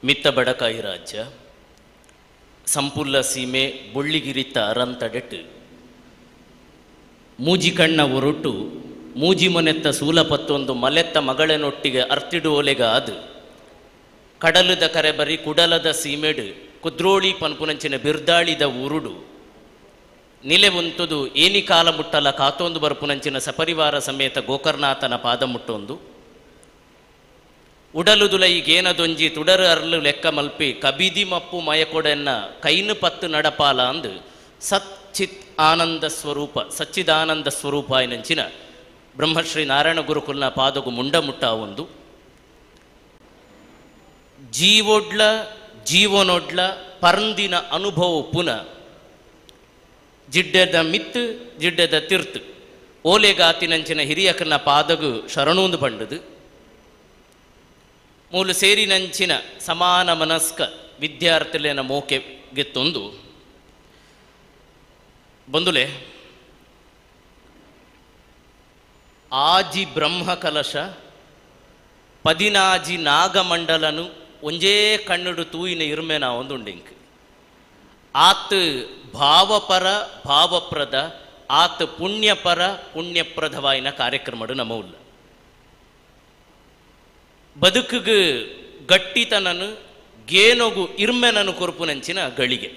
ಮಿತ್ತ ಬಡಕಾಯಿ ರಾಜ್ಯ ಸಂಪುಲ್ಲ ಸೀಮೆ ಬೊಳ್ಳಿಗಿರಿತ ಅರಂತಡೆಟ್ಟು ಮೂಜಿಕಣ್ಣ ಒರಟು ಮೂಜಿ ಮೊನೆತ್ತ ಸೂಲಪತ್ತೊಂದು ಮಲೆತ್ತ ಮಗಳನೊಟ್ಟಿಗೆ ಅರ್ತಿಡುವೊಲೆಗ ಅದು ಕಡಲದ ಕರೆಬರಿ ಕುಡಲದ ಸೀಮೆಡು ಕುದ್ರೋಳಿ ಪನ್ಪುನಂಚಿನ ಬಿರ್ದಾಳಿದ ಊರುಡು ನಿಲೆ ಉಂತುದು ಏನಿ ಕಾಲ ಮುಟ್ಟಲ ಕಾತೊಂದು ಬರ್ಪುನಂಚಿನ ಸಪರಿವಾರ ಸಮೇತ ಗೋಕರ್ಣಾಥನ ಪಾದ ಮುಟ್ಟೊಂದು ಉಡಲುದುಲೈ ಗೇನದೊಂಜಿ ತುಡರು ಅರ್ಲು ಲೆಕ್ಕ ಮಲ್ಪಿ ಕಬಿದಿ ಮಪ್ಪು ಮಯಕೊಡೆನ್ನ ಕೈನು ಪತ್ತು ನಡಪಾಲ ಅಂದು ಸಚ್ಚಿತ್ ಆನಂದ ಸ್ವರೂಪ ಸಚ್ಚಿದಾನಂದ ಸ್ವರೂಪ ಎನ್ನಂಚಿನ ಬ್ರಹ್ಮಶ್ರೀ ನಾರಾಯಣ ಗುರುಕುಲ್ನ ಪಾದಗು ಮುಂಡ ಮುಟ್ಟ ಒಂದು ಜೀವೊಡ್ಲ ಜೀವನೊಡ್ಲ ಪರಂದಿನ ಅನುಭವ ಪುನಃ ಜಿಡ್ಡೆದ ಮಿತ್ತು ಜಿಡ್ಡೆದ ತಿರ್ತು ಓಲೆಗಾತಿನಂಚಿನ ಹಿರಿಯಕನ ಪಾದಗು ಶರಣೂಂದು ಬಂಡದು ಮೂಲು ಸೇರಿನಂಚಿನ ಸಮಾನ ಮನಸ್ಕ ವಿದ್ಯಾರ್ಥಿಲೇನ ಮೋಕೆ ಗೆತ್ತೊಂದು ಬಂದುಲೆ ಆಜಿ ಬ್ರಹ್ಮ ಕಲಶ ಪದಿನಾಜಿ ನಾಗಮಂಡಲನು ಒಂಜೇ ಕಣ್ಣುಡು ತೂಯಿನ ಇರ್ಮೆನ ಒಂದುಂಡಿಂಕ್ ಆತ್ ಭಾವಪರ ಭಾವಪ್ರದ ಆತ್ ಪುಣ್ಯಪರ ಪುಣ್ಯಪ್ರದವಾಯಿನ ಕಾರ್ಯಕ್ರಮಡು ನಮವುಲ್ಲ ಬದುಕುಗು ಗಟ್ಟಿತನನು ಗೇನೊಗು ಇರ್ಮೆನನು ಕೊರ್ಪುನಂಚಿನ ಗಳಿಗೆ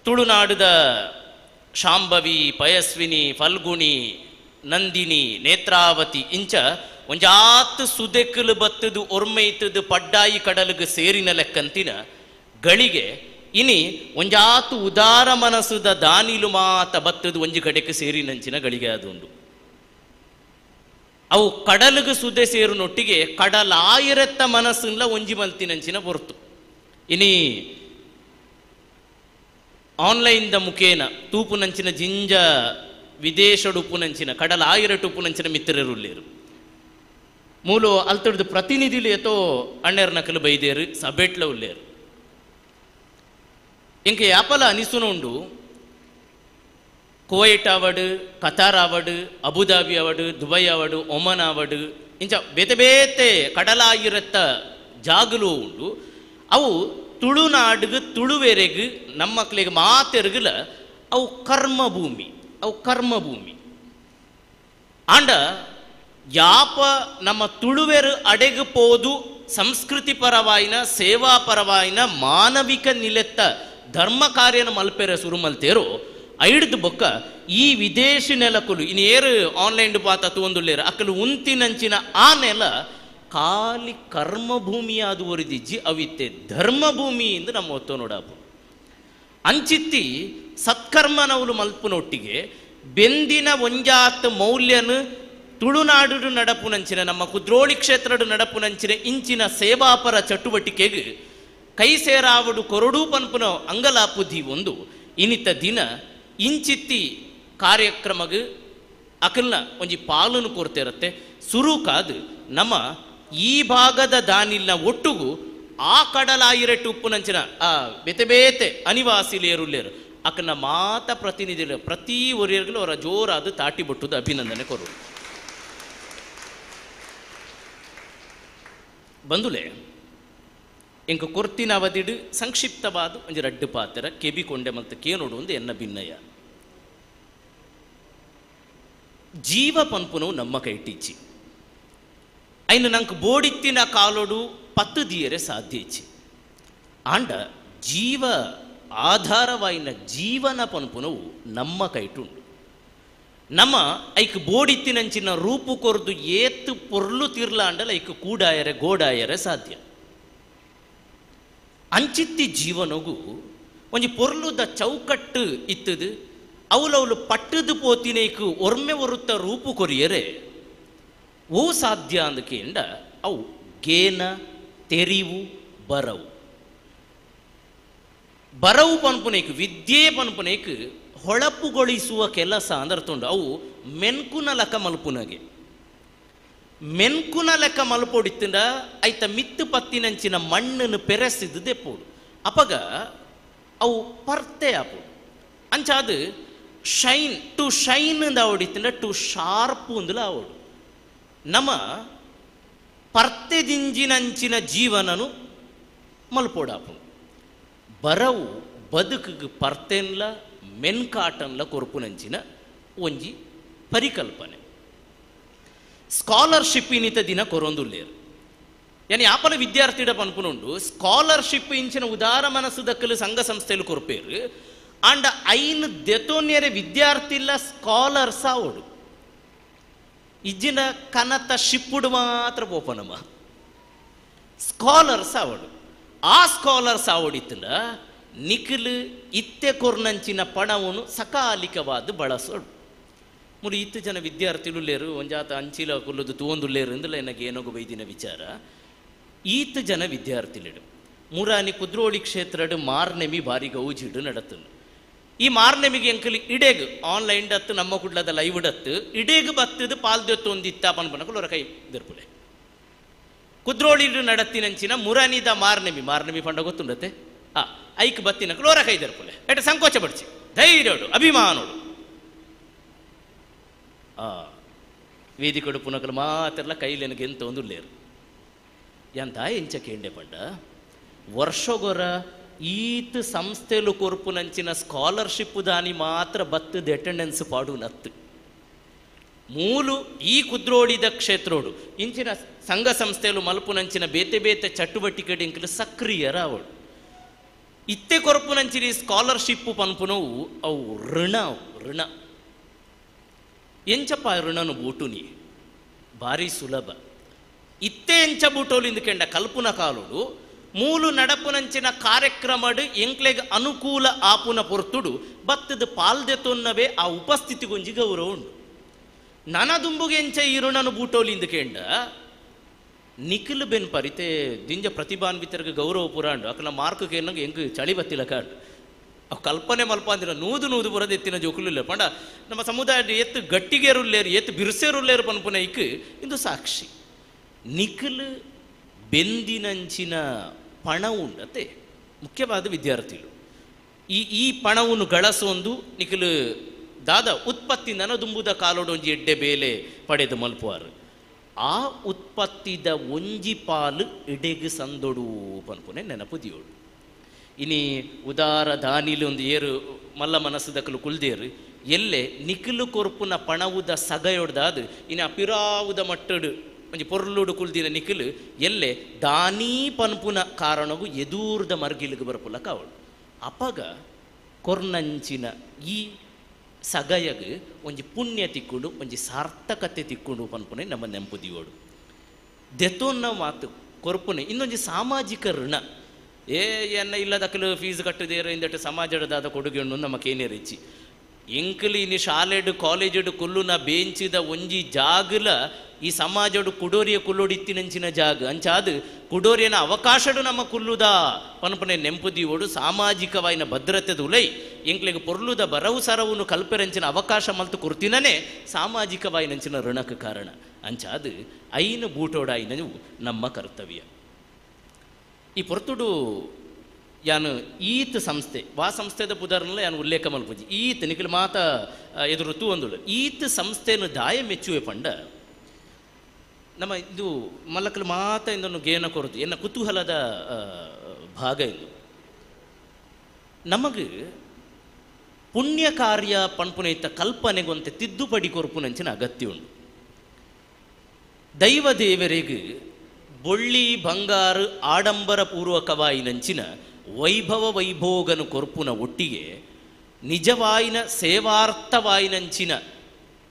ತುಳುನಾಡುದ ಶಾಂಭವಿ ಪಯಸ್ವಿನಿ ಫಲ್ಗುಣಿ ನಂದಿನಿ ನೇತ್ರಾವತಿ ಇಂಚ ಒಂಜಾತ್ ಸುದೆಕ್ಕಲು ಬತ್ತದು ಒರ್ಮೈತದು ಪಡ್ಡಾಯಿ ಕಡಲುಗು ಸೇರಿನ ಲೆಕ್ಕಂತಿನ ಗಳಿಗೆ ಇನಿ ಒಂಜಾತು ಉದಾರ ಮನಸ್ಸುದ ದಾನಿಲು ಮಾತ ಬತ್ತದು ಒಂಜಿ ಕಡೆಗೆ ಸೇರಿನಂಚಿನ ಗಳಿಗೆ ಅದುಂಡು. ಅವು ಕಡಲುಗು ಸುದೆ ಸೇರುನೊಟ್ಟಿಗೆ ಕಡಲಾಯಿರೆತ್ತ ಮನಸ್ಸುಲ್ಲ ಒಂಜಿ ಮಲ್ತಿನಂಚಿನ ಪೊರ್ತು. ಇನಿ ಆನ್ಲೈನ್ದ ಮುಖೇನ ತೂಪುನಂಚಿನ ಜಿಂಜ ವಿದೇಶಡುಪುನಂಚಿನ ಕಡಲಾಯಿರಟುಪುನಂಚಿನ ಮಿತ್ರರುಲ್ಲೇರು ಮೂಲು ಅಲ್ತಡ್ದು ಪ್ರತಿನಿಧಿಲು ಏತೋ ಅಣ್ಣೆರ್ ನಕಲು ಬೈದೇರು ಸಬೆಟ್ಲ ಉಲ್ಲೇರು. ಇಂಕ ಯಾಪಲ ಅನಿಸುನುಂಡು ಕುವೈಟ್ ಆವಡು, ಕತಾರ್ ಆವಡು, ಅಬುದಾಬಿ ಆವಡು, ದುಬೈ ಆವಡು, ಒಮನ್ ಆವಡು, ಇಂಚ ಬೇತೆ ಬೇತೆ ಕಡಲಾಗಿರತ್ತ ಜಾಗಲು ಉಂಡು. ಅವು ತುಳುನಾಡುಗು ತುಳುವೆರೆಗು ನಮ್ಮಕ್ಳಿಗೆ ಮಾತೆರುಗುಲ ಅವು ಕರ್ಮಭೂಮಿ, ಅವು ಕರ್ಮಭೂಮಿ. ಆಂಡ ಯಾಪ ನಮ್ಮ ತುಳುವೆರು ಅಡೆಗು ಪೋದು ಸಂಸ್ಕೃತಿ ಪರವಾಯಿನ ಸೇವಾ ಪರವಾಯಿನ ಮಾನವಿಕ ನಿಲೆತ್ತ ಧರ್ಮ ಕಾರ್ಯನ ಮಲ್ಪೆರೆ ಸುರು ಮಲ್ತೇರೋ ಐಡ್ದು ಬೊಕ್ಕ ಈ ವಿದೇಶಿ ನೆಲಕುಲು ಇನ್ನು ಏರು ಆನ್ಲೈನ್ ಪಾತ ತೂಂದುಲ್ಲೇರು ಅಕ್ಕಲು ಉಂತಿನಂಚಿನ ಆ ನೆಲ ಖಾಲಿ ಕರ್ಮಭೂಮಿಯಾದ ಒರಿದಿಜ್ಜಿ ಅವಿತ್ತೆ ಧರ್ಮಭೂಮಿ ಎಂದು ನಮ್ಮ ಒತ್ತು ನೋಡಾಪು. ಅಂಚಿತ್ತಿ ಸತ್ಕರ್ಮನವಲು ಮಲ್ಪುನೊಟ್ಟಿಗೆ ಬೆಂದಿನ ಒಂಜಾತ್ ಮೌಲ್ಯನು ತುಳುನಾಡು ನಡಪುನಂಚಿನ ನಮ್ಮ ಕುದ್ರೋಳಿ ಕ್ಷೇತ್ರದ ನಡಪುನಂಚಿನ ಇಂಚಿನ ಸೇವಾಪರ ಚಟುವಟಿಕೆಗೆ ಕೈ ಸೇರಾವಡು ಕೊರಡು ಪನ್ಪುನ ಅಂಗಲಾಪುದಿ ಒಂದು ಇನಿತ ದಿನ ಇಂಚಿತ್ತಿ ಕಾರ್ಯಕ್ರಮಗ್ ಅಕಲ್ನ ಒಂಜಿ ಪಾಲನು ಕೊರ್ತಿರತ್ತೆ. ಸುರುಕಾದು ನಮ್ಮ ಈ ಭಾಗದ ದಾನಿಲ್ನ ಒಟ್ಟುಗು ಆ ಕಡಲಾಯಿರಟ್ಟು ಉಪ್ಪುನಂಚಿನ ಆ ಬೇತೆ ಬೇತೆ ಅನಿವಾಸಿಲೇರುಲ್ಲೇರು ಅಕಲ್ನ ಮಾತ ಪ್ರತಿನಿಧಿ ಪ್ರತಿ ಒರಿಯರ್ಗಲು ಅವರ ಜೋರಾದ ತಾಟಿ ಬೊಟ್ಟುದು ಅಭಿನಂದನೆ ಕೊರು. ಬಂದುಲೆ ಇಂಕ ಕೊರ್ತಿನ ಅವಧಿಡು ಸಂಕ್ಷಿಪ್ತವಾದ ಒಂಜಿ ರಡ್ಡು ಪಾತ್ರ ಕೆಬಿ ಕೊಂಡೆ ಮತ್ತು ಕೇನೋಡು ಒಂದು ಎನ್ನ ಭಿನ್ನಯ. ಜೀವ ಪನ್ಪುನವು ನಮ್ಮ ಕೈಟಿಚ್ಚಿ ಐನು ನಂಗೆ ಬೋಡಿತ್ತಿನ ಕಾಲೋಡು ಪತ್ತು ದಿಯರೆ ಸಾಧ್ಯ ಇಚ್ಚಿ. ಆಂಡ ಜೀವ ಆಧಾರವಾಯಿನ ಜೀವನ ಪನ್ಪುನವು ನಮ್ಮ ಕೈಟುಂಡು. ನಮ್ಮ ಐಕ್ ಬೋಡಿತ್ತಿನಂಚಿನ ರೂಪು ಕೊರ್ದು ಏತ್ತು ಪೊರ್ಲು ತಿರ್ಲಾಂಡಲ ಐಕ್ ಕೂಡಾಯರೆ ಗೋಡಾಯರೆ ಸಾಧ್ಯ. ಅಂಚಿತ್ತಿ ಜೀವನಗು ಒಂಜಿ ಪೊರ್ಲುದ ಚೌಕಟ್ಟು ಇತ್ತದು ಅವಲವಲು ಪಟ್ಟದು ಪೋತಿನೈಕು ಒರ್ಮೆ ಒರುತ್ತ ರೂಪು ಕೊರಿಯರೆ ಓ ಸಾಧ್ಯ ಅಂದಕೇಂಡ ಅವು ಗೇನ ತೆರಿವು ಬರವು ಬರವು ಪನ್ಪುನೈಕು ವಿದ್ಯೆ ಪನ್ಪುನೈಕು ಹೊಳಪುಗೊಳಿಸುವ ಕೆಲಸ ಅಂದರ್ತುಂಡು. ಅವು ಮೆನ್ಕುನ ಲೆಕ್ಕ ಮಲ್ಪುನಗೆ ಮೆನ್ಕುನ ಲೆಕ್ಕ ಮಲ್ಪೊಡಿತ್ತಂಡ ಐತ ಮಿತ್ತು ಪತ್ತಿನಂಚಿನ ಮಣ್ಣನ್ನು ಪೆರೆಸಿದ್ದು ದೆಪ್ಪೋಡು ಅಪಗ ಅವು ಪರ್ತೆ ಆಪೋಡು. ಅಂಚಾದ ಶೈನ್ ಟು ಶೈನ್ ಅಂದ ಅವಡಿತ್ತಂಡ ಟು ಶಾರ್ಪ್ ಅಂದಲ ಅವಡು. ನಮ್ಮ ಪರ್ತೆದಿಂಜಿನಂಚಿನ ಜೀವನನು ಮಲ್ಪೋಡಾಪುಂಡು. ಬರವು ಬದುಕಿಗೆ ಪರ್ತೆನ್ಲ ಮೆನ್ಕಾಟನ್ಲ ಕೊರ್ಪುನಂಚಿನ ಒಂಜಿ ಪರಿಕಲ್ಪನೆ. ಸ್ಕಾಲರ್ಶಿಪ್ ಇನ್ನಿತ ದಿನ ಕೊರೊಂದುಲ್ಲೇರು ಯಾನಿ ಯಾಪಲ ವಿದ್ಯಾರ್ಥಿಡ ಪನ್ಪುನುಂಡು ಸ್ಕಾಲರ್ಶಿಪ್ ಇಂಚಿನ ಉದಾರ ಮನಸ್ಸು ದಕ್ಕಲು ಸಂಘ ಸಂಸ್ಥೆಲು ಕೊರ್ಪೇರು ಆಂಡ ಐನ್ ದೆತೋನ್ಯರೆ ವಿದ್ಯಾರ್ಥಿಲ್ಲ ಸ್ಕಾಲರ್ಸ್ ಆವಡು ಇಜ್ಜಿನ ಕನತ ಶಿಪ್ಪುಡು ಮಾತ್ರ ಪೋಪನಮ್ಮ ಸ್ಕಾಲರ್ಸ್ ಆವಡು. ಆ ಸ್ಕಾಲರ್ಸ್ ಆವಡಿತ್ತಂಡ ನಿಖಿಲ್ ಇತ್ತೆ ಕೊರ್ನಂಚಿನ ಪಣವನ್ನು ಸಕಾಲಿಕವಾದ ಬಳಸೋಡು. ಮೂರು ಇತ್ತು ಜನ ವಿದ್ಯಾರ್ಥಿಲುಲ್ಲೇರು ಒಂಜಾತ ಅಂಚಿಲ ಕುಲ್ಲುದು ತೂವೊಂದುಲ್ಲೇರು ಅಂದಲ ನನಗೆ ಏನೋಗು ಬೈದಿನ ವಿಚಾರ. ಈತ ಜನ ವಿದ್ಯಾರ್ಥಿಲಿಡು ಮುರಾನಿ ಕುದ್ರೋಳಿ ಕ್ಷೇತ್ರಡು ಮಾರ್ನೆಮಿ ಭಾರಿ ಗೌಜಿಡು ನಡತನು. ಈ ಮಾರ್ನೆಮಿಗೆ ಎಂಕಲಿ ಇಡೇಗ್ ಆನ್ಲೈನ್ ಡತ್ತು ನಮ್ಮ ಕುಡ್ಲದ ಲೈವ್ ಡತ್ತು ಇಡೇಗ್ ಬತ್ತದು ಪಾಲ್ದೆತ್ತು ಒಂದಿತ್ತ ಪನ್ಪನಕುಲು ಕೈ ದರ್ಪುಲೆ ಕುದ್ರೋಳಿ ನಡತ್ತಿನಂಚಿನ ಮುರಾನಿದ ಮಾರ್ನೆಮಿ ಮಾರ್ನೆಮಿ ಪಂಡ ಗೊತ್ತುಂಡತೆ ಆ ಐಕ್ ಬತ್ತಿನಕುಲು ಹೊರ ಕೈ ದರ್ಪುಲೆ ಎಟ ಸಂಕೋಚ ಪಡಿಸಿ ಧೈರ್ಯೋಡು ಅಭಿಮಾನೋಡು ಆ ವೇದಿಕೊಡು ಪುನಕಲು ಮಾತೆಲ್ಲ ಕೈಲೇನಗೆ ಎಂತ ಒಂದು ಲೇರು ಎಂತ ಎಂಚ ಕೇಂಡೆ ಪಂಡ ವರ್ಷಗೊರ ಈತ ಸಂಸ್ಥೆಲು ಕೊರ್ಪುನಂಚಿನ ಸ್ಕಾಲರ್ಶಿಪ್ ದಾನಿ ಮಾತ್ರ ಬತ್ತದ ಅಟೆಂಡೆನ್ಸ್ ಪಾಡು ನತ್ತು ಮೂಲು ಈ ಕುದ್ರೋಡಿದ ಕ್ಷೇತ್ರೋಡು ಇಂಚಿನ ಸಂಘ ಸಂಸ್ಥೆಲು ಮಲ್ಪುನಂಚಿನ ಬೇತೆ ಬೇತೆ ಚಟುವಟಿಕೆ ಇಂಕಲು ಸಕ್ರಿಯರಾವಳು. ಇತ್ತೆ ಕೊರ್ಪುನಂಚಿನ ಸ್ಕಾಲರ್ಶಿಪ್ ಪನ್ಪುನವು ಅವು ಋಣ ಋಣ ಎಂಚಪ್ಪ ಋಣನು ಬೂಟುನಿ ಭಾರಿ ಸುಲಭ. ಇತ್ತೆ ಎಂಚ ಬೂಟೋಲು ಇಂದುಕೆಂಡ ಕಲ್ಪುನ ಕಾಲುಡು ಮೂಲು ನಡಪುನಂಚಿನ ಕಾರ್ಯಕ್ರಮಡು ಎಂಕ್ಲೆಗ್ ಅನುಕೂಲ ಆಪುನ ಪೊರ್ತುಡು ಬತ್ತದ ಪಾಲ್ದೆ ತೊನ್ನವೇ ಆ ಉಪಸ್ಥಿತಿಗೊಂಜಿ ಗೌರವ ಉಂಡು. ನನದುಂಬುಗೆ ಎಂಚ ಈ ಋಣನು ಬೂಟೋಲು ಇಂದುಕೆಂಡ ನಿಖಿಲ್ ಬೆನ್ ಪರಿತೆ ದಿಂಜ ಪ್ರತಿಭಾನ್ವಿತರಿಗೆ ಗೌರವ ಪುರಾಂಡು ಅಕಲ ಮಾರ್ಕ್ ಏನಂಗೆ ಎಂಕ್ ಚಳಿ ಬತ್ತಿಲ್ಲ ಕಾಂಡು ಅವು ಕಲ್ಪನೆ ಮಲ್ಪ ಅಂದಿರ ನೂದು ನೂದು ಬರೋದು ಎತ್ತಿನ ಜೋಕುಲಿಲ್ಲ ಪಂಡ ನಮ್ಮ ಸಮುದಾಯದ ಎತ್ತು ಗಟ್ಟಿಗೇರುಲ್ಲೇರು ಎತ್ತು ಬಿರುಸೇರುಲ್ಲೇರು ಪನ್ಪುನ ಇಕ್ ಇಂದು ಸಾಕ್ಷಿ. ನಿಖಿಲ್ ಬೆಂದಿನಂಚಿನ ಪಣ ಉಂಡತೆ ಮುಖ್ಯವಾದ ವಿದ್ಯಾರ್ಥಿಗಳು ಈ ಈ ಪಣವನ್ನು ಗಳಸೊಂದು ನಿಖಿಲ್ ದಾದ ಉತ್ಪತ್ತಿ ನನದುಂಬುದ ಕಾಲೋಡೊಂಜಿ ಎಡ್ಡೆ ಬೇಲೆ ಪಡೆದು ಮಲ್ಪುವಾರು ಆ ಉತ್ಪತ್ತಿದ ಒಂಜಿ ಪಾಲು ಇಡೆಗ್ ಸಂದೊಡು ಪನ್ಪುನೆ ನೆನಪು ದಿಯೋಡು. ಇನಿ ಉದಾರ ದಾನಿಲು ಒಂದು ಏರು ಮಲ್ಲ ಮನಸ್ಸು ಕುಲ್ದೇರು ಎಲ್ಲೆ ನಿಖಿಲು ಕೊರ್ಪುನ ಪಣವುದ ಸಗಯೊಡ್ದಾದು ಇನ್ನು ಅಪಿರಾವುದ ಮಟ್ಟಡು ಒಂಜಿ ಪೊರ್ಲುಡು ಕುಲ್ದಿನ ನಿಖಿಲು ಎಲ್ಲೆ ದಾನೀ ಪನ್ಪುನ ಕಾರಣವು ಎದೂರ್ದ ಮರ್ಗಿಲಿಗೆ ಬರಪುಲ ಕಾವಳು ಅಪಗ ಕೊರ್ನಂಚಿನ ಈ ಸಗಯಗ್ ಒಂಜಿ ಪುಣ್ಯ ತಿಕ್ಕೊಂಡು ಒಂಜಿ ಸಾರ್ಥಕತೆ ತಿಕ್ಕೊಂಡು ಪನ್ಪುನೆ ನಮ್ಮ ನೆಂಪು ದಿಯೋಡು. ದೆತೋನ್ನ ಮಾತು ಕೊರ್ಪುನೆ ಇನ್ನೊಂಜಿ ಸಾಮಾಜಿಕ ಋಣ ಏ ಎನ್ನ ಇಲ್ಲದಕ್ಕಲು ಫೀಸ್ ಕಟ್ಟದೇರು ಇಂದಟ್ಟು ಸಮಾಜದಾದ ಕೊಡುಗೆ ಉಂಡು ನಮ್ಮ ಕೇನೇ ರಿಚಿ ಎಂಕಲಿ ಇನಿ ಶಾಲೆಡು ಕಾಲೇಜುಡು ಕುಲ್ಲುನ ಬೇಂಚಿದ ಒಂಜಿ ಜಾಗಲ ಈ ಸಮಾಜಡು ಕುಡೋರಿಯ ಕುಲ್ಲೋಡಿತ್ತಿನಂಚಿನ ಜಾಗ ಅಂಚಾದು ಕುಡೋರಿಯನ ಅವಕಾಶಡು ನಮ್ಮ ಕುಲ್ಲುದ ಪನ್ಪನೆ ನೆಂಪುದಿಯೋಡು ಸಾಮಾಜಿಕವಾಯಿನ ಭದ್ರತೆದ ಉಲೈ ಎಂಕ್ಲೆಗ್ ಪೊರ್ಲುದ ಬರವು ಸರವುನು ಕಲ್ಪೆರಂಚಿನ ಅವಕಾಶ ಮಲ್ತು ಕುರ್ತಿನನೇ ಸಾಮಾಜಿಕವಾಯಿನಂಚಿನ ಋಣಕ್ಕೆ ಕಾರಣ ಅಂಚಾದು ಐನು ಬೂಟೋಡಾಯಿನ ನಮ್ಮ ಕರ್ತವ್ಯ. ಈ ಪೊರ್ತುಡು ಯಾನು ಈತ ಸಂಸ್ಥೆ ವಾ ಸಂಸ್ಥೆದ ಪುದರ್ನಲ್ಲ ಯಾನು ಉಲ್ಲೇಖ ಮಲ್ಪುಜಿ ಈತ ನಿಖಿಲ್ ಮಾತ ಎದುರು ತೂವಂದುಳು ಈತ ಸಂಸ್ಥೆಯನ್ನು ದಾಯ ಮೆಚ್ಚುವೆ ಪಂಡ ನಮ್ಮ ಇದು ಮಲ್ಲಕಲು ಮಾತ ಇಂದೊಂದು ಗೇನ ಕೊರತು ಎನ್ನ ಕುತೂಹಲದ ಭಾಗ ಇದು. ನಮಗೆ ಪುಣ್ಯ ಕಾರ್ಯ ಪನ್ಪುನೈತ ಕಲ್ಪನೆಗೊಂತೆ ತಿದ್ದುಪಡಿ ಕೊರ್ಪುನಂಚಿನ ಅಗತ್ಯ ಉಂಡು. ದೈವ ದೇವರಿಗೆ ಬೊಳ್ಳಿ ಬಂಗಾರು ಆಡಂಬರ ಪೂರ್ವಕವಾಯಿನಂಚಿನ ವೈಭವ ವೈಭೋಗನು ಕೊರ್ಪುನ ಒಟ್ಟಿಗೆ ನಿಜವಾಯಿನ ಸೇವಾರ್ಥವಾಯಿನಂಚಿನ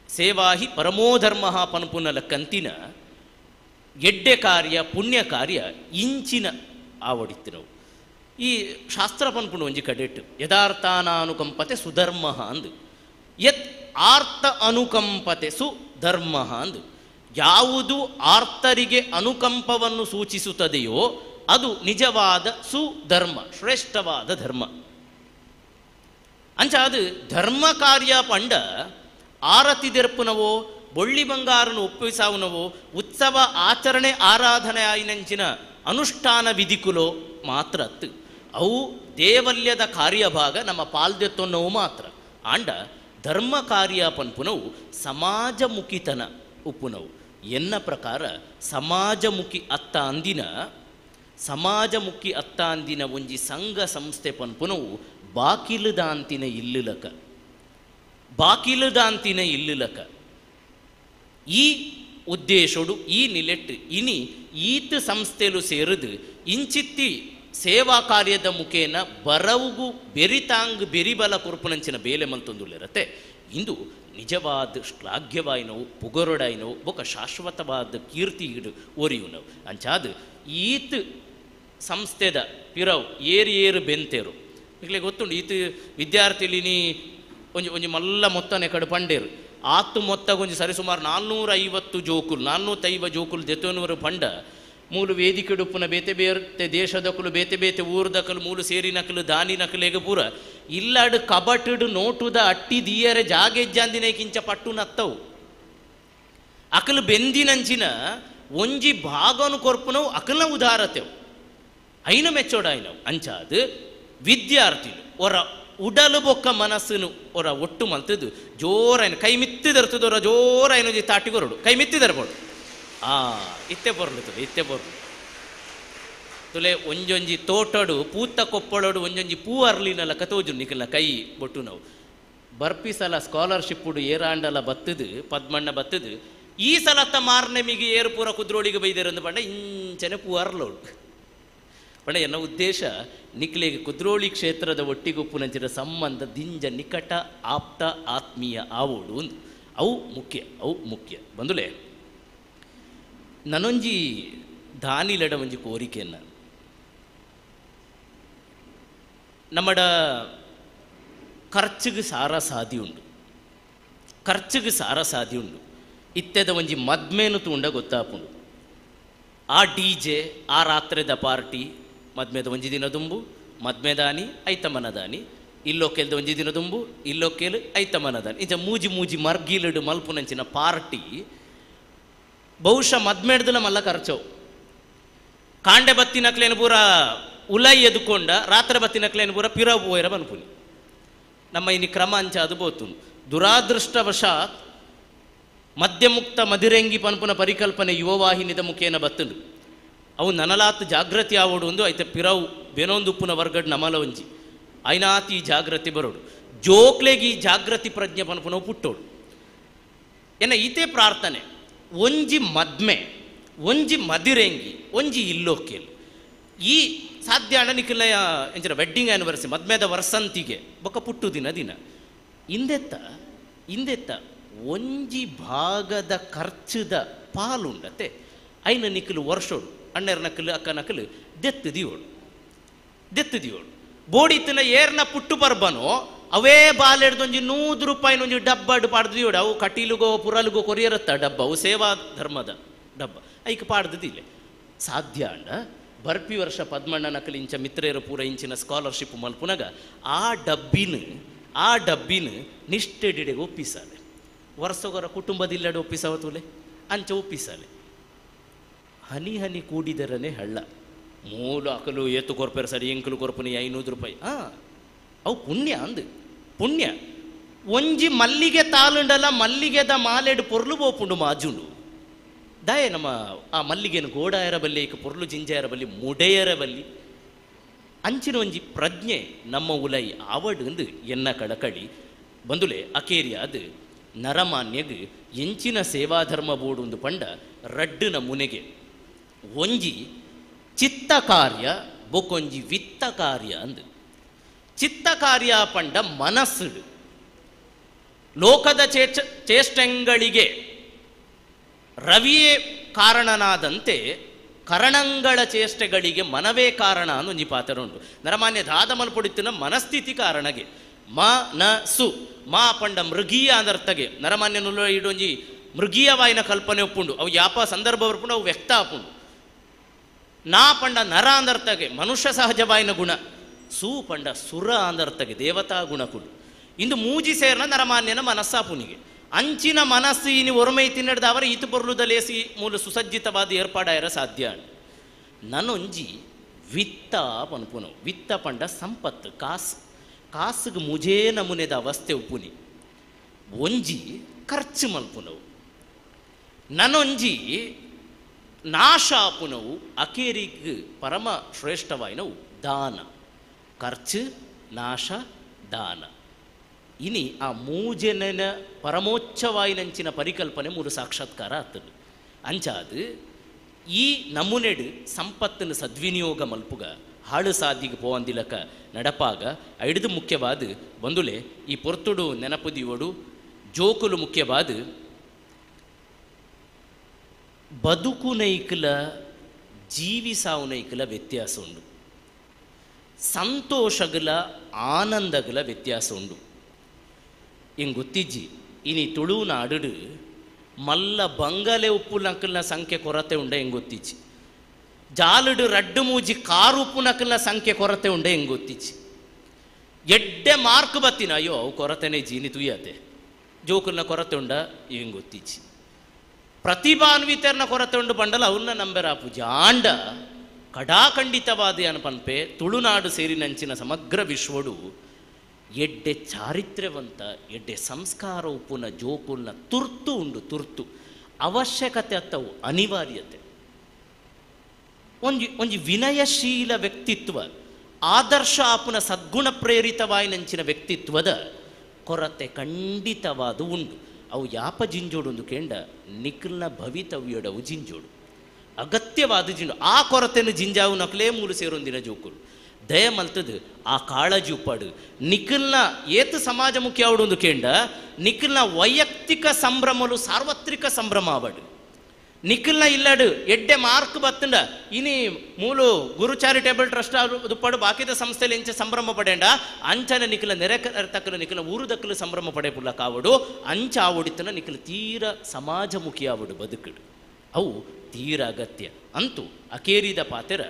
ಸೇವಾಹಿ ಪರಮೋಧರ್ಮ ಪನ್ಪುನ ಲಕ್ಕಂತಿನ ಎಡ್ಡೆ ಕಾರ್ಯ ಪುಣ್ಯ ಕಾರ್ಯ ಇಂಚಿನ ಆವಡಿತ್ತಿನವು. ಈ ಶಾಸ್ತ್ರ ಪನ್ಪುಣ ಒಂಜಿ ಕಡೆಟ್ಟು ಯದಾರ್ಥಾನಾನುಕಂಪತೆ ಸುಧರ್ಮ ಅಂದು ಯತ್ ಆರ್ಥ ಅನುಕಂಪತೆ ಸುಧರ್ಮ ಅಂದು ಯಾವುದು ಆರ್ತರಿಗೆ ಅನುಕಂಪವನ್ನು ಸೂಚಿಸುತ್ತದೆಯೋ ಅದು ನಿಜವಾದ ಸುಧರ್ಮ, ಶ್ರೇಷ್ಠವಾದ ಧರ್ಮ. ಅಂಚ ಅದು ಧರ್ಮ ಕಾರ್ಯ ಪಂಡ ಆರತಿ ದೆರ್ಪುನವೋ ಬೊಳ್ಳಿ ಬಂಗಾರನು ಒಪ್ಪಿಸಾವುನವೋ ಉತ್ಸವ ಆಚರಣೆ ಆರಾಧನೆ ಆಯಿನಂಚಿನ ಅನುಷ್ಠಾನ ವಿಧಿಕುಲೋ ಮಾತ್ರ ಅತ್ತು ಅವು ದೇವಲ್ಯದ ಕಾರ್ಯಭಾಗ ನಮ್ಮ ಪಾಲ್ದೆತ್ತೊನ್ನವು ಮಾತ್ರ. ಆಂಡ ಧರ್ಮ ಕಾರ್ಯ ಪನ್ಪುನವು ಸಮಾಜಮುಖಿತನ ಉಪ್ಪುನವು ಎನ್ನ ಪ್ರಕಾರ ಸಮಾಜಮುಖಿ ಅತ್ತ ಅಂದಿನ ಸಮಾಜಮುಖಿ ಅತ್ತ ಅಂದಿನ ಒಂಜಿ ಸಂಘ ಸಂಸ್ಥೆ ಪನ್ಪುನವು ಬಾಕಿಲುದಾಂತಿನ ಇಲ್ಲುಲಕ ಬಾಕಿಲುದಾಂತಿನ ಇಲ್ಲುಲಕ. ಈ ಉದ್ದೇಶೋಡು ಈ ನಿಲೆಟ್ಟು ಇನಿ ಈತ ಸಂಸ್ಥೆಲು ಸೇರಿದು ಇಂಚಿತ್ತಿ ಸೇವಾ ಕಾರ್ಯದ ಮುಖೇನ ಬರವುಗು ಬೆರಿತಾಂಗ್ ಬೆರಿಬಲ ಕೊರ್ಪುನಂಚಿನ ಬೇಲೆ ಮಲ್ತೊಂದುಳ್ಳಿರತ್ತೆ. ಇಂದು ನಿಜವಾದ ಶ್ಲಾಘ್ಯವಾಯಿನವು ಪುಗರೊಡಾಯಿನವು ಬೊಕ ಶಾಶ್ವತವಾದ ಕೀರ್ತಿ ಇಡು ಒರಿಯುನವು. ಅಂಚಾದ ಈತ ಸಂಸ್ಥೆದ ಪಿರವು ಏರು ಏರು ಬೆಂತೇರು ಈಗಲೇ ಗೊತ್ತುಂಡು. ಈತ ವಿದ್ಯಾರ್ಥಿಲಿನಿ ಒಂಜಿ ಒಂಜಿ ಮಲ್ಲ ಮೊತ್ತನೆ ಕಡು ಪಂಡೇರು ಆತು ಮೊತ್ತ ಒಂಜಿ ಸರಿಸುಮಾರು 450 ಜೋಕುಲು 450 ಜೋಕುಲು ದೆತೋನೂರು ಪಂಡ ಮೂಲು ವೇದಿಕೆಡುಪ್ಪುನ ಬೇತೆ ಬೇತೆ ದೇಶದಕಲು ಬೇತೆ ಬೇತೆ ಊರ್ದಕಲು ಮೂಲು ಸೇರಿನಕಲು ದಾನಿನಕಲು ಪೂರ ಇಲ್ಲಾಡು ಕಬಟಡು ನೋಟುದ ಅಟ್ಟಿ ದಿಯರೆ ಜಾಗೆಜ್ಜಾಂದಿನೇ ಕಿಂಚ ಪಟ್ಟು ನತ್ತವು ಅಕಲು ಬೆಂದಿನಂಚಿನ ಒಂಜಿ ಭಾಗನು ಕೊರ್ಪುನವು ಅಕಲ ಉದಾರತೆವು ಐನ ಮೆಚ್ಚೋಡಾಯಿನವು. ಅಂಚಾದು ವಿದ್ಯಾರ್ಥಿಲು ಒರ ಉಡಲು ಬೊಕ್ಕ ಮನಸ್ಸುನು ಒರ ಒಟ್ಟು ಮಲ್ತದ್ದು ಜೋರಾಯನ ಕೈ ಮಿತ್ತಿದರ್ತದೊರ ಜೋರಾಯನ ಒಂಜಿ ತಾಟಿಗೊರಡು ಕೈ ಮಿತ್ತಿದರ್ಬೋಡು ಆ ಇತ್ತೆ ಬೊರ್ಲು ತುಲೆ ಇತ್ತೆ ಬೊರ್ಲು ತುಲೆ ಒಂಜೊಂಜಿ ತೋಟಡು ಪೂತ ಕೊಪ್ಪಳೋಡು ಒಂಜೊಂಜಿ ಪೂ ಅರ್ಲಿನಲ್ಲ ಕತೋಜು ನಿಕಲ ಕೈ ಬೊಟ್ಟು ನಾವು ಬರ್ಪಿ ಸಲ ಸ್ಕಾಲರ್ಶಿಪ್ಪುಡು ಏರಾಂಡಲ ಬತ್ತದು ಪದ್ಮಣ್ಣ ಬತ್ತದು ಈ ಸಲತ್ತ ಮಾರ್ನೆಮಿಗೆ ಏರು ಪೂರ ಕುದ್ರೋಳಿಗೆ ಬೈದೇರಂದು ಪಂಡ ಇಂಚನೆ ಪೂ ಅರ್ಲೋಡು ಪಂಡ. ಎನ್ನ ಉದ್ದೇಶ ನಿಕ್ಲೆಗೆ ಕುದ್ರೋಳಿ ಕ್ಷೇತ್ರದ ಒಟ್ಟಿಗುಪ್ಪುನಂಚಿನ ಸಂಬಂಧ ದಿಂಜ ನಿಕಟ ಆಪ್ತ ಆತ್ಮೀಯ ಆವೋಡು ಒಂದು ಅವು ಮುಖ್ಯ ಅವು ಮುಖ್ಯ. ಬಂದುಲೆ ನನೊಂಜಿ ದಾನಿಲಡ ಒಂಜಿ ಕೋರಿಕೆಯನ್ನು ನಮ್ಮಡ ಖರ್ಚಿಗೆ ಸಾರ ಸಾದಿ ಉಂಡು ಖರ್ಚಿಗೆ ಸಾರ ಸಾದಿ ಉಂಡು. ಇತ್ತೆದ ಒಂಜಿ ಮದ್ಮೇನು ತೂಂಡ ಗೊತ್ತಾಪುಂಡು. ಆ ಡಿ ಜೆ ಆ ರಾತ್ರಿದ ಪಾರ್ಟಿ ಮದ್ಮೇದ ಒಂಜಿ ದಿನ ದುಂಬು ಮದ್ಮೆದಾನಿ ಐತಮನದಾನಿ ಇಲ್ಲೊಕ್ಕೆಲ್ದ ಒಂಜಿ ದಿನ ದುಂಬು ಇಲ್ಲೊಕ್ಕೆಲು ಐತಮನದಾನಿ ಇಂಚ ಮೂಜಿ ಮೂಜಿ ಮರ್ಗಿಲಡು ಮಲ್ಪುನಂಚಿನ ಪಾರ್ಟಿ ಬಹುಶಃ ಮದ್ಮೇಡ್ದಲ ಮಲ್ಲ ಖರ್ಚವು. ಕಾಂಡೆ ಬತ್ತಿನಕ್ಲೇನು ಪೂರ ಉಲೈ ಎದುಕೊಂಡ ರಾತ್ರಿ ಬತ್ತಿನಕ್ಲೇನು ಪೂರ ಪಿರ ಪೋಯರ ಬನ್ಪುನಿ ನಮ್ಮ ಇನಿ ಕ್ರಮ ಅಂಚ ಅದು ಬೋತು. ದುರಾದೃಷ್ಟವಶಾತ್ ಮದ್ಯಮುಕ್ತ ಮದಿರೆಂಗಿ ಪನ್ಪುನ ಪರಿಕಲ್ಪನೆ ಯುವವಾಹಿನಿದ ಮುಖೇನ ಬತ್ತುಂಡು. ಅವು ನನಲಾತ್ ಜಾಗೃತಿ ಆವೋಡು ಒಂದು ಐತೆ ಪಿರವು ಬೆನೊಂದುಪ್ಪುನ ವರ್ಗಡ್ ನಮಲ ಒಂಜಿ ಐನಾತಿ ಜಾಗೃತಿ ಬರೋಡು ಜೋಕ್ಲೆಗಿ ಜಾಗೃತಿ ಪ್ರಜ್ಞೆ ಪನ್ಪುನವು ಪುಟ್ಟೋಡು. ಎನ್ನ ಈತೆ ಪ್ರಾರ್ಥನೆ ಒಂಜಿ ಮದ್ಮೆ ಒಂಜಿ ಮದಿರೆಂಗಿ ಒಂಜಿ ಇಲ್ಲೋಕೆಲ್ ಈ ಸಾಧ್ಯ ಅಣ್ಣ ನಿಖಿಲಯ ಎಂಚಿನ ವೆಡ್ಡಿಂಗ್ ಆ್ಯನಿವರ್ಸರಿ ಮದ್ಮೆದ ವರ್ಷಂತಿಗೆ ಬೊಕ್ಕ ಪುಟ್ಟು ದಿನ ದಿನ ಇಂದೆತ್ತ ಇಂದೆತ್ತ ಒಂಜಿ ಭಾಗದ ಖರ್ಚುದ ಪಾಲುಂಡತೆ ಐನ ನಿಖಲು ವರ್ಷೋಡು ಅಣ್ಣರ ನಕಲು ಅಕ್ಕ ನಕಲು ದೆತ್ತು ದಿಯೋಡು ದೆತ್ತು ದಿಯೋಡು ಬೋಡಿತ್ತಿನ ಏರ್ನ ಪುಟ್ಟು ಪರ್ಬನೋ ಅವೇ ಬಾಲೆಡ್ದೊಂಜಿ 100 ರೂಪಾಯಿನೊಂಜಿ ಡಬ್ಬಡು ಪಾಡ್ದು ದಿಯೋಡು. ಅವು ಕಟೀಲುಗೋ ಪುರಲುಗೋ ಕೊರಿಯರತ್ತ ಡಬ್ಬ ಅವು ಸೇವಾ ಧರ್ಮದ ಡಬ್ಬ ಐಕ್ ಪಾಡ್ದಿಲ್ಲ ಸಾಧ್ಯ ಅಂಡ. ಬರ್ಪಿ ವರ್ಷ ಪದ್ಮಣ್ಣ ನಕಲು ಇಂಚ ಮಿತ್ರೇರ ಪೂರ ಇಂಚಿನ ಸ್ಕಾಲರ್ಶಿಪ್ ಮಲ್ಪುನಗ ಆ ಡಬ್ಬಿನ ನಿಷ್ಠೆಡಿಡೆಗೆ ಒಪ್ಪಿಸಾಲೆ ವರ್ಷಗೊರ ಕುಟುಂಬದಿಲ್ಲಡೆ ಒಪ್ಪಿಸವ ತುಲೆ ಅಂಚ ಒಪ್ಪಿಸಾಲೆ. ಹನಿ ಹನಿ ಕೂಡಿದರನೆ ಹಳ್ಳ ಮೂಲ ಅಕಲು ಏತು ಕೊರ್ಪೇರು ಸರಿ ಎಂಕಲು ಕೊರ್ಪುನಿ 500 ರೂಪಾಯಿ ಅವು ಪುಣ್ಯ ಅಂದು ಪುಣ್ಯ. ಒಂಜಿ ಮಲ್ಲಿಗೆ ತಾಲುಂಡಲ ಮಲ್ಲಿಗೆದ ಮಾಲೆಡು ಪೊರ್ಲು ಪೋಪುಂಡು ಮಾಜುಂಡು ದಾಯೆ ನಮ್ಮ ಆ ಮಲ್ಲಿಗೆನು ಗೋಡಾಯರ ಬಲ್ಲಿ ಏಕ ಪೊರ್ಲು ಜಿಂಜಾಯರ ಬಲ್ಲಿ ಮುಡೆಯರ ಬಲ್ಲಿ ಅಂಚಿನ ಒಂಜಿ ಪ್ರಜ್ಞೆ ನಮ್ಮ ಉಲೈ ಆವಡು ಅಂದು ಎನ್ನ ಕಳಕಳಿ ಬಂದುಲೆ ಅಕೇರಿಯಾದ ನರಮಾನ್ಯಗ್ ಎಂಚಿನ ಸೇವಾಧರ್ಮ ಬೋಡು ಒಂದು ಪಂಡ ರಡ್ಡುನ ಮುನೆಗೆ ಒಂಜಿ ಚಿತ್ತ ಕಾರ್ಯ ಬೊಕೊಂಜಿ ವಿತ್ತ ಕಾರ್ಯ ಅಂದು. ಚಿತ್ತ ಕಾರ್ಯ ಪಂಡ ಮನಸ್ಸು ಲೋಕದ ಚೇಷ್ಟೆಗಳಿಗೆ ರವಿಯೇ ಕಾರಣನಾದಂತೆ ಕರಣಂಗಳ ಚೇಷ್ಟೆಗಳಿಗೆ ಮನವೇ ಕಾರಣ ಅಂದು ಒಂಜಿ ಪಾತ್ರ ಉಂಟು. ನರಮಾನ್ಯ ದಾದ ಮಲ್ಪೊಡಿತ್ತಿನ ಮನಸ್ಥಿತಿ ಕಾರಣಗೆ ಮ ನ ಸು ಮಾ ಪಂಡ ಮೃಗೀಯ ಅಂದರ್ಥಗೆ ನರಮಾನ್ಯ ನುಲ್ಲ ಇಡೊಂಜಿ ಮೃಗೀಯವಾಯಿನ ಕಲ್ಪನೆ ಒಪ್ಪುಂಡು ಅವು ಯಾಪ ಸಂದರ್ಭ ಬರ್ಪುಂಡು ಅವು ವ್ಯಕ್ತ ಆಪುಂಡು. ನಾ ಪಂಡ ನರ ಅಂದರ್ಥಗೆ ಮನುಷ್ಯ ಸಹಜವಾಯಿನ ಗುಣ, ಸು ಪಂಡ ಸುರ ಅಂದರ್ಥಗೆ ದೇವತಾ ಗುಣಕುಡು. ಇಂದು ಮೂಜಿ ಸೇರ್ನ ನರಮಾನ್ಯನ ಮನಸ್ಸಾಪುನಿಗೆ ಅಂಚಿನ ಮನಸ್ಸು ಇನಿ ಒರ್ಮೈ ತಿನ್ನಡ್ದ ಅವರ ಈತು ಪೊರ್ಲುದಲೇಸಿ ಮೂಲ ಸುಸಜ್ಜಿತವಾದ ಏರ್ಪಾಡಾಯರ ಸಾಧ್ಯ. ನನೊಂಜಿ ವಿತ್ತ ಪನ್ಪುನವು ವಿತ್ತ ಪಂಡ ಸಂಪತ್ತು ಕಾಸು ಕಾಸುಗೆ ಮುಜೇ ನಮೂನೆದ ಅವಸ್ಥೆ ಉಪ್ಪುನಿ. ಒಂಜಿ ಖರ್ಚು ಮಲ್ಪುನವು ನನೊಂಜಿ ನಾಶಾಪುನವು ಅಕೇರಿಗ್ ಪರಮ ಶ್ರೇಷ್ಠವಾಯಿನವು ದಾನ. ಖರ್ಚು, ನಾಶ, ದಾನ. ಇನಿ ಆ ಮೂಜೆನ ಪರಮೋಚ್ಚವಾಯಿನಂಚಿನ ಪರಿಕಲ್ಪನೆ ಮೂರು ಸಾಕ್ಷಾತ್ಕಾರ ಆಗ್ತದೆ. ಅಂಚಾದು ಈ ನಮೂನೆಡು ಸಂಪತ್ತನ್ನು ಸದ್ವಿನಿಯೋಗ ಮಲ್ಪುಗ ಹಾಳು ಸಾದಿಗೆ ಪೋವಂದಿಲಕ ನಡಪಾಗ ಐಡ್ದು ಮುಖ್ಯವಾದ ಬಂದುಲೆ ಈ ಪೊರ್ತುಡು ನೆನಪುದಿಯೋಡು ಜೋಕುಲು ಮುಖ್ಯವಾದ ಬದುಕುನೈಕಲ ಜೀವಿಸಾವುನೈಕಲ ವ್ಯತ್ಯಾಸ ಉಂಡು, ಸಂತೋಷಗಲ ಆನಂದಗಲ ವ್ಯತ್ಯಾಸ ಉಂಡು. ಇಂಗ್ ಗೊತ್ತಿಜ್ಜಿ ಇನಿ ತುಳುನಾಡು ಮಲ್ಲ ಬಂಗಲೆ ಉಪ್ಪು ನಕಲ್ನ ಸಂಖ್ಯೆ ಕೊರತೆ ಉಂಡೆ ಹೆಂಗೆ ಗೊತ್ತಿಜ್ಜಿ, ಜಾಲುಡು ರಡ್ಡು ಮೂಜಿ ಕಾರು ಉಪ್ಪು ನಕಲ್ನ ಸಂಖ್ಯೆ ಕೊರತೆ ಉಂಡೆ ಹೆಂಗೆ ಗೊತ್ತಿಜ್ಜಿ, ಎಡ್ಡೆ ಮಾರ್ಕ್ ಬತ್ತಿನ ಅಯ್ಯೋ ಅವು ಕೊರತೆನೇ ಜೀನಿ ತುಯ್ಯತೆ ಜೋಕುಲ್ನ ಕೊರತೆ ಉಂಡ ಹೆಂಗೆ ಗೊತ್ತಿಜ್ಜಿ, ಪ್ರತಿಭಾನ್ವಿತರನ ಕೊರತೆ ಉಂಡು ಬಂಡಲ ಅವನ್ನ ನಂಬೆರಾಪು ಜಾಂಡ ಕಡಾಖಂಡಿತವಾದ ಅನ್ಪನ್ಪೆ ತುಳುನಾಡು ಸೇರಿನಂಚಿನ ಸಮಗ್ರ ವಿಶ್ವಡು ಎಡ್ಡೆ ಚಾರಿತ್ರ್ಯವಂತ ಎಡ್ಡೆ ಸಂಸ್ಕಾರ ಉಪ್ಪುನ ಜೋಕುಲ್ನ ತುರ್ತು ಉಂಡು, ತುರ್ತು ಅವಶ್ಯಕತೆ ಅತ್ತವು ಅನಿವಾರ್ಯತೆ. ಒಂಜಿ ಒಂಜಿ ವಿನಯಶೀಲ ವ್ಯಕ್ತಿತ್ವ, ಆದರ್ಶ ಆಪುನ ಸದ್ಗುಣ ಪ್ರೇರಿತವಾಯಿನಂಚಿನ ವ್ಯಕ್ತಿತ್ವದ ಕೊರತೆ ಖಂಡಿತವಾದ ಉಂಡು. ಅವು ಯಾಪ ಜಿಂಜೋಡು ಒಂದು ಕೇಂಡ ನಿಖಲ್ನ ಭವಿತವ್ಯಡವು ಜಿಂಜೋಡು ಅಗತ್ಯವಾದ ಜಿಂಜೋಡು. ಆ ಕೊರತೆಯನ್ನು ಜಿಂಜಾವು ನಕಲೇ ಮೂಲು ಸೇರೊಂದಿನ ಜೋಕುಲು ದಯ ಮಲ್ತದು ಆ ಕಾಳಜಿ ಉಪ್ಪಾಡು. ನಿಖಲ್ನ ಏತು ಸಮಾಜ ಮುಖ್ಯ ಆವಡು ಒಂದು ಕೇಂಡ ನಿಖಲ್ನ ವೈಯಕ್ತಿಕ ಸಂಭ್ರಮಲು ಸಾರ್ವತ್ರಿಕ ಸಂಭ್ರಮ ಆವಡು. ನಿಖಲ್ನ ಇಲ್ಲಡು ಎಡ್ಡೆ ಮಾರ್ಕ್ ಬತ್ತಂಡ ಇನಿ ಮೂಲು ಗುರು ಚಾರಿಟೇಬಲ್ ಟ್ರಸ್ಟ್ ದುಪ್ಪಾಡು ಬಾಕಿದ ಸಂಸ್ಥೆಯಲ್ಲಿ ಎಂಚ ಸಂಭ್ರಮ ಪಡೇಂಡ ಅಂಚನೆ ನಿಖಲ ನೆರೆ ತಕ್ಕಲು ನಿಖಲ ಊರು ದಕ್ಕಲು ಸಂಭ್ರಮ ಪಡೆ ಕಾವಡು ಅಂಚ ಆವಡಿತನ ನಿಖಲ ತೀರ ಸಮಾಜಮುಖಿ ಆವಡು ಬದುಕಡು ಅವು ತೀರ ಅಗತ್ಯ. ಅಂತೂ ಅಕೇರಿದ ಪಾತೆರ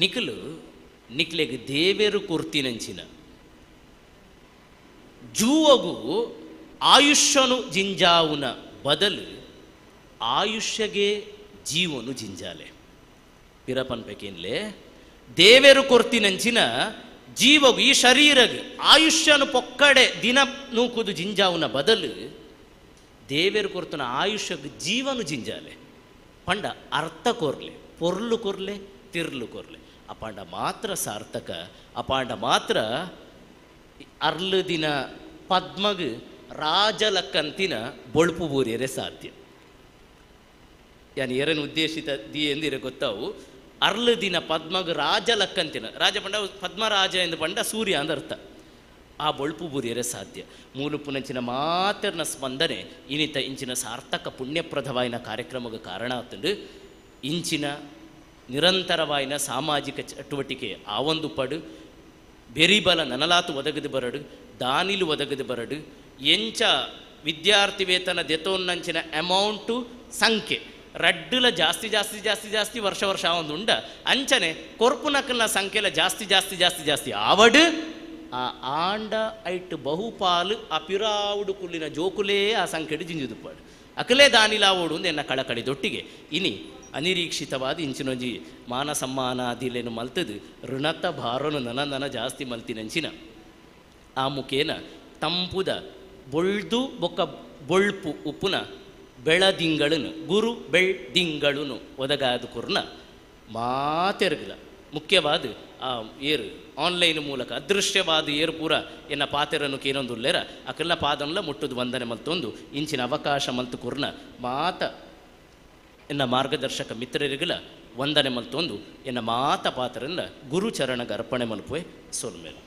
ನಿಖಲು ನಿಕ್ಲೆಗ್ ದೇವೇರು ಕೊರ್ತಿನಂಚಿನ ಜೂವಗು ಆಯುಷ್ಯನು ಜಿಂಜಾವುನ ಬದಲು ಆಯುಷ್ಯಗೆ ಜೀವನು ಜಿಂಜಾಲೆ. ಪಿರಪನ್ಪೇಕೇನ್ಲೆ ದೇವೇರು ಕೊರ್ತಿನಂಚಿನ ಜೀವಗು ಈ ಶರೀರಗ್ ಆಯುಷ್ಯನು ಪೊಕ್ಕಡೆ ದಿನ ನೂಕುದು ಜಿಂಜಾವುನ ಬದಲು ದೇವೇರು ಕೊರ್ತನ ಆಯುಷ್ಯಗ್ ಜೀವನು ಜಿಂಜಾಲೆ. ಪಂಡ ಅರ್ಥ ಕೊರ್ಲೆ, ಪೊರ್ಲು ಕೊರ್ಲೆ, ತಿರ್ಲು ಕೊರ್ಲೆ. ಅಪಾಂಡ ಮಾತ್ರ ಸಾರ್ಥಕ, ಅಪಾಂಡ ಮಾತ್ರ ಅರ್ಲು ದಿನ ಪದ್ಮಗ್ ರಾಜಲಕ್ಕಂತಿನ ಬೊಳ್ಪು ಬೂರಿಯರೆ ಸಾಧ್ಯ. ಯಾನ್ ಎರನ್ ಉದ್ದೇಶಿತ the ಎಂದಿರ ಗೊತ್ತಾವು ಅರ್ಲು ದಿನ ಪದ್ಮಗ್ ರಾಜಲಕ್ಕಂತಿನ ರಾಜ ಪಂಡ ಪದ್ಮರಾಜ ಎಂದು ಪಂಡ ಸೂರ್ಯ ಅಂದ ಅರ್ಥ. ಆ ಬೊಳ್ಪು ಬೂರಿಯರೆ ಸಾಧ್ಯ. ಮೂಲುಪುನಂಚಿನ ಮಾತ್ರನ ಸ್ಪಂದನೆ ಇನಿತ ಇಂಚಿನ ಸಾರ್ಥಕ ಪುಣ್ಯಪ್ರದವಾಯಿನ ಕಾರ್ಯಕ್ರಮಕ್ಕೆ ಕಾರಣ ಆತಂಡು. ಇಂಚಿನ ನಿರಂತರವಾಯಿನ ಸಾಮಾಜಿಕ ಚಟುವಟಿಕೆ ಆ ಒಂದು ಪಡು ಬೆರಿಬಲ ನನಲಾತು ಒದಗದು ಬರಡು, ದಾನಿಲು ಒದಗದು ಬರಡು, ಎಂಚ ವಿದ್ಯಾರ್ಥಿ ವೇತನ ದೆತೋನ್ನಂಚಿನ ಅಮೌಂಟು ಸಂಖ್ಯೆ ರಡ್ಡುಲ ಜಾಸ್ತಿ ಜಾಸ್ತಿ ಜಾಸ್ತಿ ಜಾಸ್ತಿ ವರ್ಷ ವರ್ಷ ಒಂದು ಉಂಡ ಅಂಚನೆ ಕೊರ್ಪುನಕಲ್ನ ಸಂಖ್ಯೆಲ ಜಾಸ್ತಿ ಜಾಸ್ತಿ ಜಾಸ್ತಿ ಜಾಸ್ತಿ ಆವಡು ಆ ಆಂಡ ಐಟ್ ಬಹುಪಾಲು ಆ ಪಿರಾವುಡು ಕುಲ್ಲಿನ ಜೋಕುಲೇ ಆ ಸಂಖ್ಯೆಡು ಜಿಂಜುದುಪ್ಪಾಡು ಅಕಲೇ ದಾನಿಲಾವೋಡು ಎನ್ನ ಕಳಕಳಿದೊಟ್ಟಿಗೆ ಇನಿ ಅನಿರೀಕ್ಷಿತವಾದ ಇಂಚಿನೊಂಜಿ ಮಾನ ಸಮ್ಮಾನಾದಿಲೇನು ಮಲ್ತದು ಋಣತ ಭಾರನು ನನ ನನ ಜಾಸ್ತಿ ಮಲ್ತಿನಂಚಿನ ಆ ಮುಖೇನ ತಂಪುದ ಬೊಳ್ದು ಬೊಕ್ಕ ಬೊಳ್ಪು ಉಪ್ಪುನ ಬೆಳದಿಂಗಳನ್ನು ಗುರು ಬೆಳ್ದಿಂಗಳನ್ನು ಒದಗಾದ ಕುರ್ನ ಮಾತೆರ್ಗಲ ಮುಖ್ಯವಾದ ಆ ಏರು ಆನ್ಲೈನ್ ಮೂಲಕ ಅದೃಶ್ಯವಾದ ಏರು ಪೂರ ಎನ್ನ ಪಾತೆರನ್ನು ಕೇನೊಂದುಲ್ಲೇರ ಅಕಲ್ನ ಪಾದನ್ಲ ಮುಟ್ಟುದು ವಂದನೆ ಮಲ್ತೊಂದು ಇಂಚಿನ ಅವಕಾಶ ಮಲ್ತು ಕುರ್ನ ಮಾತ ಎನ್ನ ಮಾರ್ಗದರ್ಶಕ ಮಿತ್ರರಿಗಲ ವಂದನೆ ಮಲ್ತೊಂದು ಎನ್ನ ಮಾತ ಪಾತ್ರನ್ನ ಗುರುಚರಣಗ ಅರ್ಪಣೆ ಮಲ್ಪುವೆ ಸೊಲ್ಮೇಲೆ.